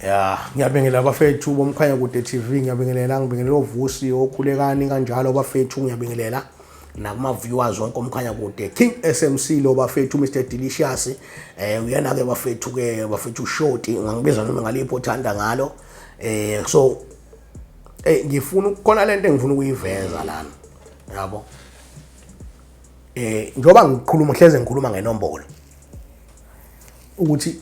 Ya, ngiyabingelela bafethu bomkhanya kude TV, ngiyabingelela, ngibingelela oVusi, okhulekani kanjalo bafethu, ngiyabingelela nakuma viewers wonke omkhanya kude. King SMC lo bafethu, Mr Delicious. Uyena ke bafethu ke bafethu short, ungangibiza noma ngalipho othanda ngalo. So ngifuna ukukhona lento engifuna ukuyiveza lana. Yabo. Njoba ngikhuluma hleze ngikhuluma ngenombolo. Ukuthi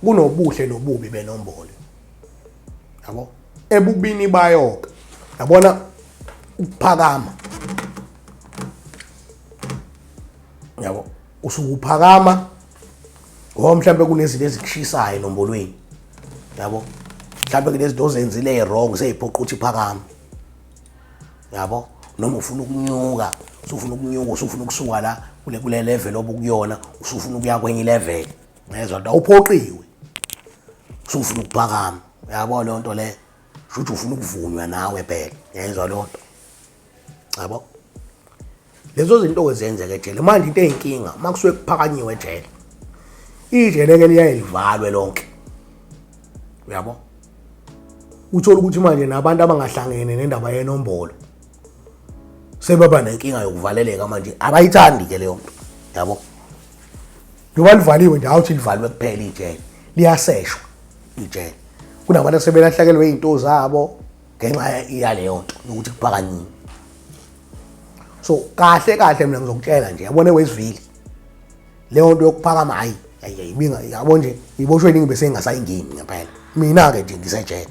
kunobuhle nobubi benombolo. Yabo? Ebubini bayo yabona ukuphakama. Yabo? Usukuphakama ngoba mhlambe kunezinto ezikushisayo enombolweni. Yabo? Mhlambe kunezinto ozenzile wrong seyiphoqa ukuthi phakama. Yabo? Noma ufuna ukunyuka, usufuna ukunyuka, usufuna ukusuka la kule level obukuyona, usufuna ukuya kwenye level. Ngezwa nto awuphoqiwe. Usufuna ukuphakama. Yabo leyo nto le. Shuthi ufuna ukuvunywa nawe phela. Ngezwa leyo nto. Yabo? Lezo zinto ke zenzeka ejele. Manje into eyinkinga makusuke kuphakanyiwe ejele. Ijele ke liyaye livalwe lonke. Uyabo? Uthola ukuthi manje nabantu abangahlangene nendaba yenombolo sebaba nenkinga yokuvaleleka manje, abayithandi ke leyo nto. Yabo? Njengoba livaliwe nje, awuthi livalwe kuphela ijele, liyaseshwa ijele. Kunabantu asebelahlekelwe izinto zabo ngenxa yaleyo nto yokuthi kuphakanyiwe. So kahle kahle mina ngizokutshela nje, yabona eWestville leyo nto yokuphakama, hayi hayi ibinga, yabo nje iboshwe iningi bese ingasayingeni ngempela. Mina ke nje ngisejele,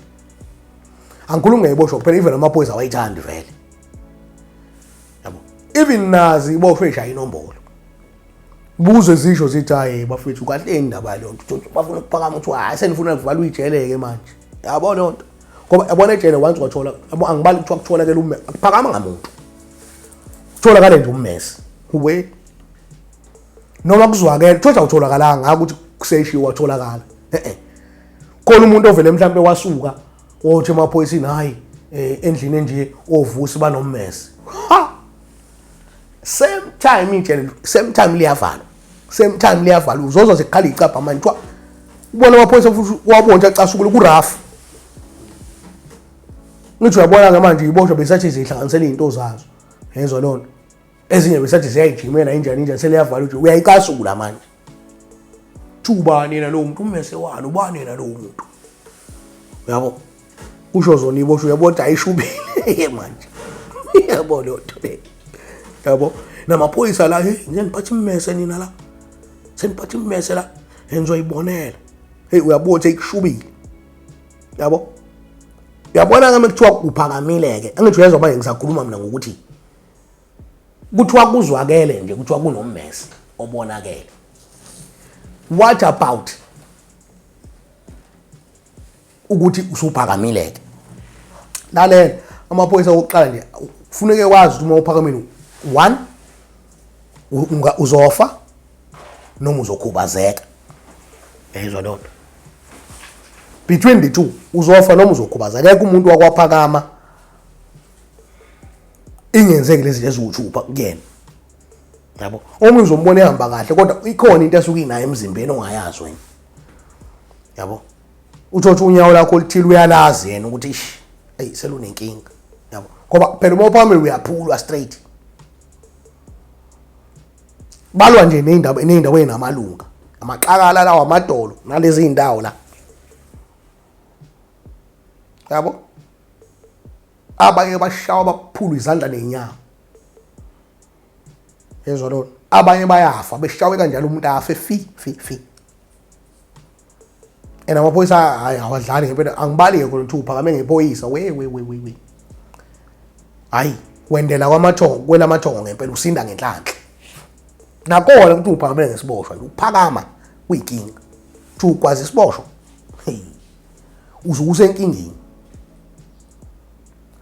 angikhulumi ngeyiboshwa kuphela, even amaphoyisa awayithandi vele. Yabo, even nazi iboshwe ishaya inombolo, buze zisho zithi hayi bafethu kahle indaba leyo nto, bafuna ukuphakama, uthi hayi senifuna kuvalwa ijele ke manje. Yabo leyo nto, ngoba yabona ejele once wathola, yabo angibali kuthiwa kutholakele umme, akuphakama ngamuntu, kutholakale nje ummese we noma kuzwakele kuthiwa awutholakalanga ukuthi kuseshiwe watholakala. Khona umuntu ovele mhlambe wasuka wothi emaphoyiseni hayi endlini enje oVusi banommese. Ha, same time ijele, same time liyavalwa, same time liyavalwa, uzozwa sekukhala icapha manje kuthiwa ubona amaphoyisa futhi wabona acasukile ku-rough. Ngithi uyabona ke manje iboshwa besathi zihlanganisela izinto zazo, yezwa leyo nto, ezinye besathi ziyayijimela injani injani, seliyavalwa nje uyayicasula manje. Ubani yena lowo muntu, ummese wani, ubani yena lowo muntu? Uyabo, kusho zona iboshwa, uyabona ukuthi ayishubile manje. Yabo leyo nto le. Yabo, namaphoyisa la, hey, ngeniphatha immese nina la, seniphatha immese la, nizoyibonela. Hey, uyabona ukuthi ayikushubile. Yabo, uyabona ke kuthiwa uphakamile ke, angithi uyezwa manje ngisakhuluma mina ngokuthi kuthiwa kuzwakele nje kuthiwa kunommese obonakele. What about ukuthi usuphakamile ke? Lalela, amaphoyisa okokuqala nje kufuneke wazi ukuthi uma uphakamile, one, uzofa noma uzokhubazeka. Yayizwa leyo nto? Between the two, uzofa noma uzokhubazeka. Akekho umuntu wakwaphakama ingenzeki lezi zinto eziwuthupha kuyena. Yabo, omunye uzombona ehamba kahle kodwa ikhona into esuke inayo emzimbeni ongayazi wena. Yabo, uthotha unyawo lakho oluthile uyalazi yena ukuthi ish, hey, selunenkinga. Yabo, ngoba phela uma uphambili uyaphulwa straight. Balwa nje ney'ndaba ney'ndawo ey'namalunga amaqakala lawa, amadolo nalezi iy'ndawo la. Yabo, abanye bashawa baphulwa izandla ney'nyawo, yezwa lona, abanye bayafa beshawe kanjalo, umuntu afe fi fi fi. And amaphoyisa hayi awadlali ngempela, angibali-ke khona ukuthi uphakame ngephoyisa, we we we we we, hayi wendela kwamathongo kwelamathongo ngempela, usinda ngenhlanhla. Nakona ukuthi uphakamele ngesiboshwa, ukuphakama kuyinkinga, ukuthi ukwazi isiboshwa, hey, usuke usenkingeni.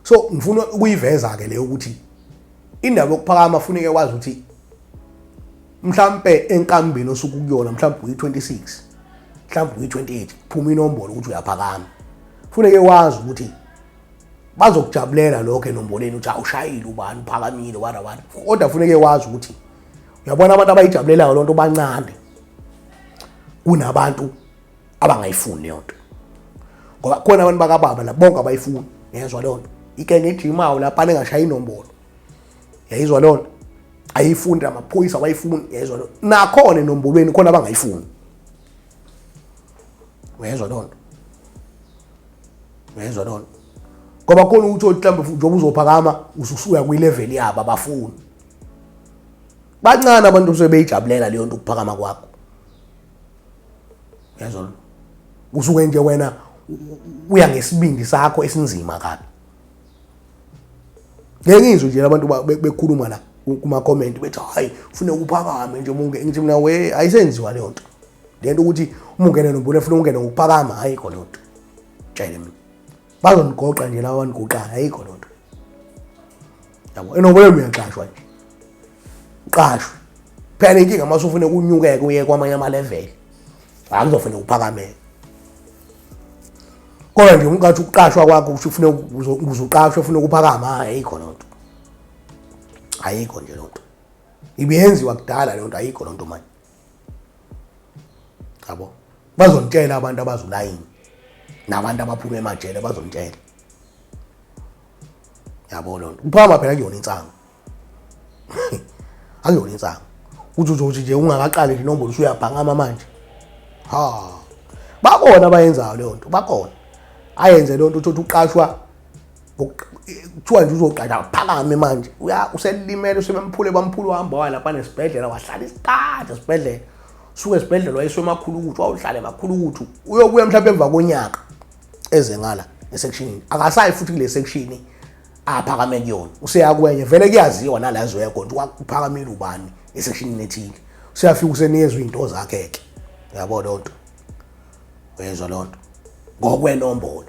So ngifuna ukuyiveza ke leyo ukuthi indaba yokuphakama funeke wazi ukuthi mhlambe enkambini osuke kuyona, mhlambe uyi-26, mhlambe uyi-28, phuma inombolo ukuthi uyaphakama, funeke wazi ukuthi bazokujabulela lokho enomboleni ukuthi awushayile ubani uphakamile wara wara, kodwa funeke wazi ukuthi uyabona abantu abayijabulelayo lonto bancane kunabantu Abangayifuni leyo nto. Ngoba khona abantu bakababa la bonke abayifuni. Ngezwa leyo nto. Ikenge ejimayo lapha engashaya inombolo. Yayizwa leyo nto. Ayifuni amaphoyisa abayifuni yayizwa leyo. Nakhona enombolweni khona abangayifuni. Uyezwa leyo nto. Uyezwa leyo nto. Ngoba khona ukuthi mhlawumbe njengoba uzophakama ususuya kwi-level yabo abafuni. Bancane abantu sebeyijabulela leyo nto ukuphakama kwakho. Uyezwa lo. Usuke nje wena uya ngesibindi sakho esinzima kabi. Ngeke ngizwe nje abantu bekhuluma la kuma comment bethi hayi ufune uphakame nje umunge ngithi mina we ayisenziwa leyo nto. Lento ukuthi uma ungene nombona ufuna ungene ngokuphakama ayikho leyo nto. Tshele mina. Bazonigoqa nje laba banigoqayo ayikho leyo nto. Yabo enoboleni uyaxashwa nje. Uqashwe. Phela inkinga uma usufuna ukunyukeka uye kwamanye ama-level. Akuzofanele uphakamele. Kodwa nje ungathi ukuqashwa kwakho usho ufuna uzoqashwa ufuna ukuphakama ayikho leyo nto. Ayikho nje leyo nto. Ibiyenziwa kudala leyo nto ayikho leyo nto manje. Yabo. Bazonitshela abantu abazulayini nabantu abaphuma emajele bazonitshela. Yabo leyo nto. Ukuphakama phela kuyona insangu. Akuyona insangu. Uthi uzothi nje ungakaqali nje inombolo usuyabhangama manje. Ha. Bakhona abayenzayo leyo nto, bakhona. Ayenze leyo nto uthi uqashwa kuthiwa nje uzoqala phakame manje. Uya uselimele usebemphule bamphula uhamba waya lapha nesibhedlela wahlala isikhathi esibhedlela. Suke esibhedlela wayiswe emakhulukuthu wawuhlala emakhulukuthu. Uyobuya mhlawumbe emva konyaka eze ngala esectionini. Akasayi futhi kule section aphakame kuyona. Useya kwenye vele kuyaziwa nala azoya khona ukuthi uphakamile ubani esectionini ethile. Useyafika usenikezwa izinto zakhe ke. Uyabo leyo nto. Uyezwa leyo nto. Ngokwenombolo.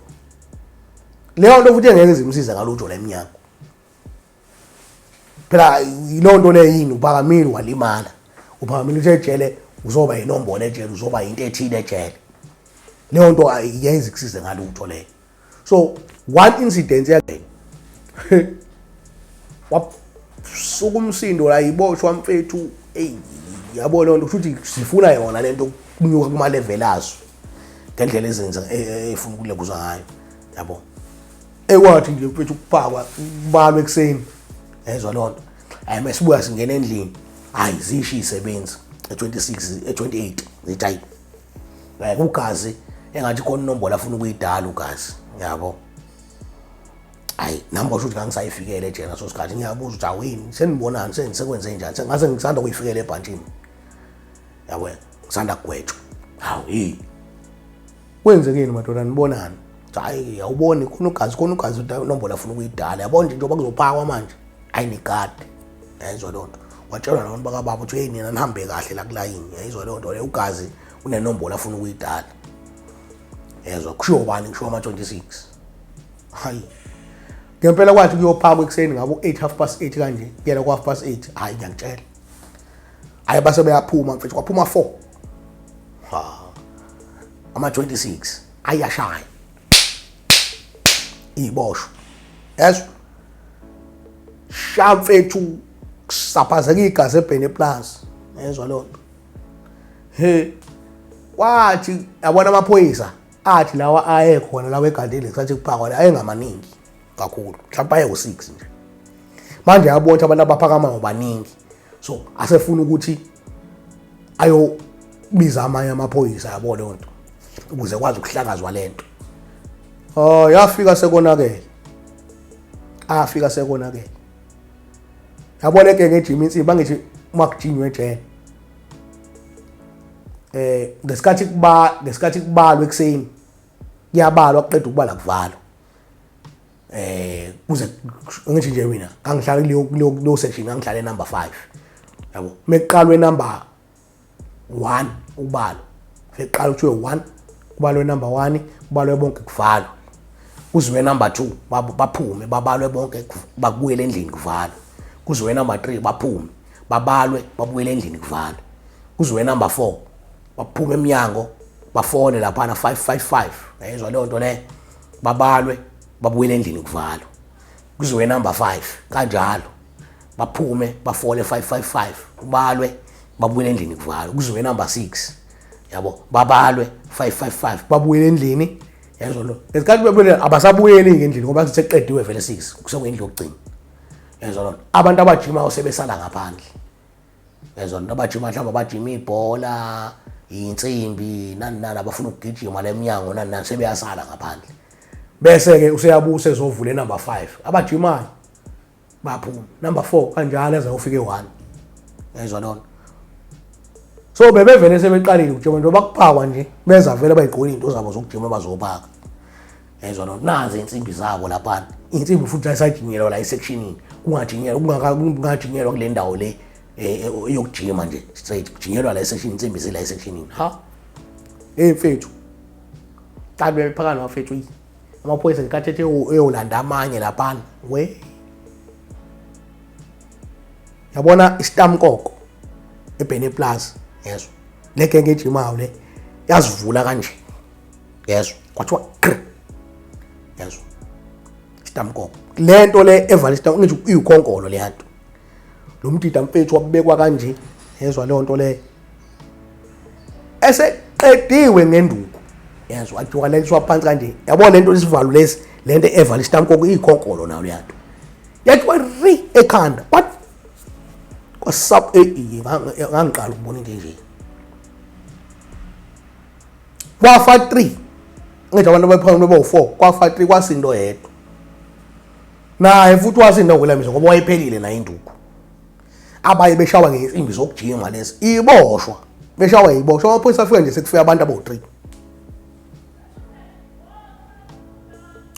Leyo nto futhi engeke izimsize ngalutho la eminyango. Phela yileyo nto leyo yini uphakamile walimala. Uphakamile uthe ejele uzoba inombolo ejele uzoba into ethile ejele. Leyo nto ayenzi kusize ngalutho leyo. So one incident yakhe wasuka umsindo la iboshwa mfethu ey yabo leyo nto kusho ukuthi sifuna yona lento kunyuka kuma level azo ngendlela ezenza efuna ukulekuza ngayo yabo ekwathi nje mfethu ukuphakwa kubalwe ekuseni yezwa leyo nto hayi mesibuya singena endlini hayi zisho izisebenzi e-26 e-28 zithi hayi like ugazi engathi khona inombolo afuna ukuyidala ugazi yabo hayi nami kwasho ukuthi ngangisayifikele ejele ngaso sikhathi ngiyabuza ukuthi awini senibonani sengisekwenze njani sengase ngisanda kuyifikela ebhantshini yabo ngisanda kugwetshwa hawu yi kwenzekeni madoda nibonani hayi awuboni khona ugazi khona ugazi inombolo afuna ukuyidala yabo nje njengoba kuzophakwa manje hayi nigade yayizwa leyo nto watshelwa nabantu bakababa ukuthi hey nina nihambe kahle la kulayini yayizwa leyo nto leyo ugazi unenombolo afuna ukuyidala yezwa kushiwo bani kushiwo ama-26 hayi ngempela kwathi kuyophakwa ekuseni ngabo 8 half past 8 kanje kuyela ku half past 8 hayi ngiyakutshela hayi base beyaphuma mfethu kwaphuma 4 ha ama-26 ayashaya iboshwa yezwa sha mfethu kusaphazeka igazi ebhene plus yezwa leyo nto he wathi yabona amaphoyisa athi lawa aye khona lawa egadile kusathi kuphakwa la ayengamaningi kakhulu mhlawumbe aye u-6 nje manje yabona ukuthi abantu abaphakamayo baningi so asefuna ukuthi ayobiza amanye amaphoyisa yabo leyo nto ukuze kwazi ukuhlakazwa le nto oh yafika sekonakele afika sekonakele yabona ke ngejima insimbi angithi uma kujinywe ejele eh ngesikhathi kuba ngesikhathi kubalwa ekuseni kuyabalwa kuqeda ukubala kuvalwa eh kuze ngithi nje mina ngangihlala kuleyo kuleyo section ngangihlala number 5 yabo mekuqalwe number 1 ukubala sekuqala kuthiwe 1 kubalwe number 1 kubalwe bonke kuvalwe kuziwe number 2 baphume babalwe bonke bakubuyele endlini kuvalwe kuziwe number 3 baphume babalwe babuyele endlini kuvalwe kuziwe number 4 baphume emnyango bafone laphana 555 yayizwa leyo nto leyo babalwe babuyele endlini kuvalwe kuziwe number 5 kanjalo baphume bafole 555 kubalwe babuyele endlini kuvalwe kuziwe number 6 Yabo, babalwe 555 babuyele endlini. Yezwa lo. Ngesikhathi bebuyele abasabuyeli ke endlini ngoba sekuqediwe vele 6 kusekuyindlu yokugcina. Yezwa lo. Abantu abajimayo sebesala ngaphandle. Yezwa lo, abajima mhlawumbe abajima ibhola, insimbi nani nani, abafuna ukugijima leminyango nani nani, sebeyasala ngaphandle. Bese ke useyabusa ezovula number 5 abajimayo baphuma number 4 kanjalo eze ufike 1. Yezwa lona. So bebevele sebeqalile ukujima nje bakuphakwa nje, beza vele bayigqoka izinto zabo zokujima bazobhaka. Yezwa lona, nazi insimbi zabo lapha. Insimbi futhi ayisajinyelwa la esectionini, kungajinyelwa kungajinyelwa kule ndawo le yokujima nje straight, kujinyelwa la esectionini, insimbi zila esectionini. Ha, hey mfethu, kanti bephakana bafethu, amaphoyisa ngenkathi ethi eyolanda amanye laphana, we yabona isitamkoko eBhene Plus, yezwa le genge ejimayo le yazivula kanje, yezwa kwathiwa gr, yezwa isitamkoko lento le evala isitamkoko, ngisho iyukhonkolo le yanto, lo mdida mfethu wabekwa kanje, yezwa leyo nto leyo eseqediwe ngenduku, yezwa ajukalaliswa phansi kanje, yabona lento isivalo lesi, lento evala isitamkoko iyikhonkolo nayo leyanto, yathiwa ri ekhanda what kwasap, ngangiqala ukubona into enje. Kwafa 3 ngisho abantu abaphakeme bawu4, kwafa 3, kwasinda oyedwa naye futhi wasinda ngokulamisa ngoba wayephelile naye induku. Abaye beshawa ngezinsimbi zokujima lezi, iboshwa beshawa iboshwa, amaphoyisa afika nje sekufika abantu abawu3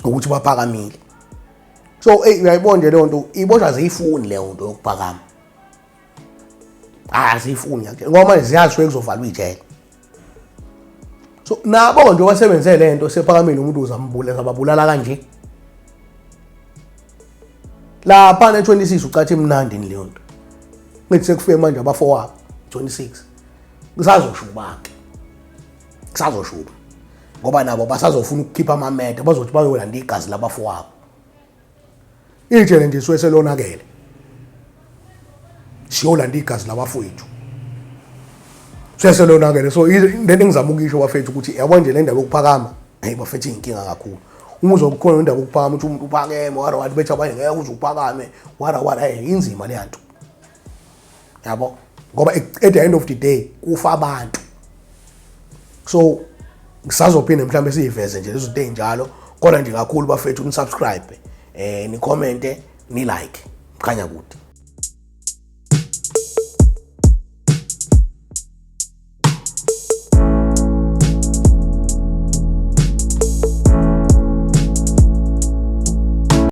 ukuthi baphakamile. So hey, uyayibona nje leyo nto, iboshwa ziyifuni leyo nto yokuphakama, aziyifuni ngiyakutshela, ngoba manje ziyazi suke kuzovalwa ijele. So nabo nje basebenzise le nto, sephakamile umuntu uzambulala, zababulala kanje lapha ne-26 ucathi imnandi leyo nto. Ngithi sekufike manje abafowabo 26, kusazoshuba-ke, kusazoshuba ngoba nabo basazofuna ukukhipha amametha, bazothi bayolanda igazi labafowabo. Ijele nje suke selonakele, siyolanda igazi labafowethu, seselonakele. So lento engizama ukuyisho bafethu ukuthi yabo nje le ndaba yokuphakama, hey bafethu, iyinkinga kakhulu. Uma uzokukhona indaba yokuphakama ukuthi umuntu uphakeme wara wara, bethi abanye ngeke uze uphakame wara wara, hey inzima le nto yabo, ngoba at the end of the day kufa abantu. So ngisazophinde mhlawumbe siyiveze nje lezo zinto ey'njalo, kodwa nje kakhulu bafethu ni-subscribe, ni-commente, ni-like. Mkhanya kude.